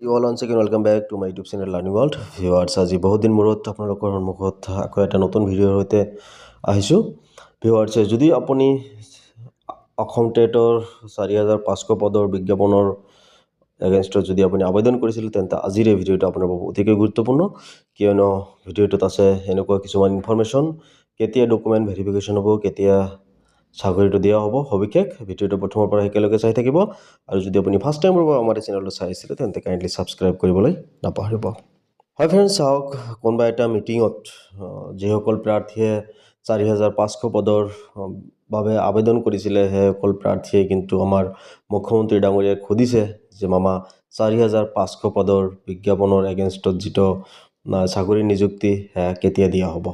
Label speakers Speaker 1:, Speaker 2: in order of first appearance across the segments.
Speaker 1: You all, once again welcome back to my YouTube channel Learning World. Viewers, আজি বহুত দিন মূৰত আপোনালোকৰ সন্মুখত আকৌ এটা নতুন ভিডিঅ'ৰ সৈতে আহিছোঁ। ভিউৱাৰ্ছ, যদি আপুনি অসম টেটৰ 4500 পদৰ বিজ্ঞাপনৰ এগেইনষ্টত যদি আপুনি আবেদন কৰিছিল, তেন্তে আজিৰ এই ভিডিঅ'টো আপোনাৰ বাবে অতিকৈ গুৰুত্বপূৰ্ণ। কিয়নো ভিডিঅ'টোত আছে এনেকুৱা কিছুমান ইনফৰমেশ্যন, কেতিয়া ডকুমেণ্ট ভেৰিফিকেশ্যন হ'ব, কেতিয়া চাকৰিটো দিয়া হ'ব, সবিশেষ ভিডিঅ'টো প্ৰথমৰ পৰা একেলগে চাই থাকিব। আৰু যদি আপুনি ফাৰ্ষ্ট টাইমৰ বাবে আমাৰ এই চেনেলটো চাই আছিলে, তেন্তে কাইণ্ডলি ছাবস্ক্ৰাইব কৰিবলৈ নাপাহৰিব। হয় ফ্ৰেণ্ডছ, চাওক, কোনোবা এটা মিটিঙত যিসকল প্ৰাৰ্থীয়ে 4500 পদৰ বাবে আবেদন কৰিছিলে, সেইসকল প্ৰাৰ্থীয়ে কিন্তু আমাৰ মুখ্যমন্ত্ৰী ডাঙৰীয়াক সুধিছে যে মামা, 4500 পদৰ বিজ্ঞাপনৰ এগেইনষ্টত যিটো চাকৰি নিযুক্তি, সেয়া কেতিয়া দিয়া হ'ব?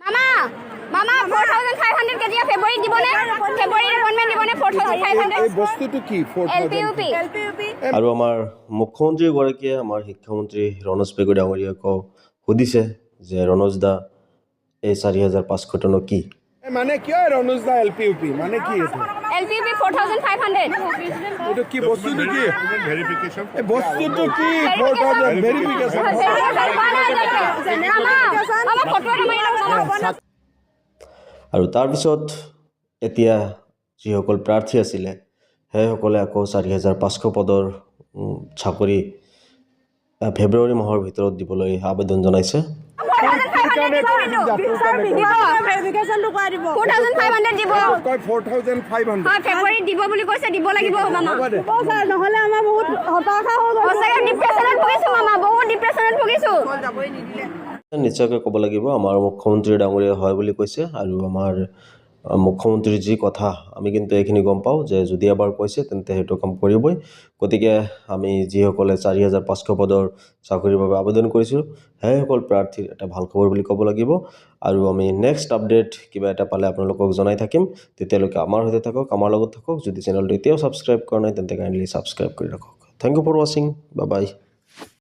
Speaker 2: মামা, মামা, 4500 কেতিয়া? ফেব্ৰুৱাৰীত দিবনে? ফেব্ৰুৱাৰীত এপইণ্টমেণ্ট দিবনে 4500?
Speaker 3: এই বস্তুটো কি four?
Speaker 2: L P U P.
Speaker 1: আৰু আমাৰ মুখ্যমন্ত্ৰীগৰাকীয়ে আমাৰ শিক্ষামন্ত্ৰী ৰণোজ পেগু ডাঙৰীয়াকো সুধিছে যে ৰণোজ দা, এই 4500টোনো কি?
Speaker 3: মানে কিয় ৰণোজ দা, এল পি ইউ পি মানে কি এইটো?
Speaker 2: L P U P 4500।
Speaker 3: এইটো কি বস্তুটো কি?
Speaker 4: ভেৰিফিকেশ্যন।
Speaker 3: এই বস্তুটো কি 4000 ভেৰিফিকেশ্যন?
Speaker 2: মামা, মামা, ফটো এটা মাৰি লওক মামা।
Speaker 1: আৰু তাৰপিছত এতিয়া যিসকল প্ৰাৰ্থী আছিলে, সেইসকলে আকৌ 4500 পদৰ চাকৰি ফেব্ৰুৱাৰী মাহৰ ভিতৰত দিবলৈ আবেদন জনাইছে।
Speaker 5: ভেৰিফিকেশ্যনটো কৰাই দিব।
Speaker 2: 4500 দিব।
Speaker 3: কয় 4500।
Speaker 2: হয়, ফেব্ৰুৱাৰীত দিব বুলি কৈছে, দিব লাগিব মামা।
Speaker 3: হ'ব দে।
Speaker 5: ছাৰ, নহ'লে আমাৰ বহুত হতাশা হৈ গৈছে।
Speaker 2: সঁচাকৈ ডিপ্ৰেশ্যনত ভুগিছো মামা, বহুত ডিপ্ৰেশ্যনত ভুগিছো।
Speaker 1: নিশ্চয়কৈ ক'ব লাগিব, আমাৰ মুখ্যমন্ত্ৰী ডাঙৰীয়া হয় বুলি কৈছে। আৰু আমাৰ মুখ্যমন্ত্ৰীৰ যি কথা, আমি কিন্তু এইখিনি গম পাওঁ যে যদি এবাৰ কৈছে, তেন্তে সেইটো কাম কৰিবই। গতিকে আমি যিসকলে 4500 পদৰ চাকৰিৰ বাবে আবেদন কৰিছোঁ, সেইসকল প্ৰাৰ্থীৰ এটা ভাল খবৰ বুলি ক'ব লাগিব। আৰু আমি নেক্সট আপডেট কিবা এটা পালে আপোনালোকক জনাই থাকিম। তেতিয়ালৈকে আমাৰ সৈতে থাকক, আমাৰ লগত থাকক। যদি চেনেলটো এতিয়াও ছাবস্ক্ৰাইব কৰা নাই, তেন্তে কাইণ্ডলি ছাবস্ক্ৰাইব কৰি ৰাখক। Thank you for watching, bye bye.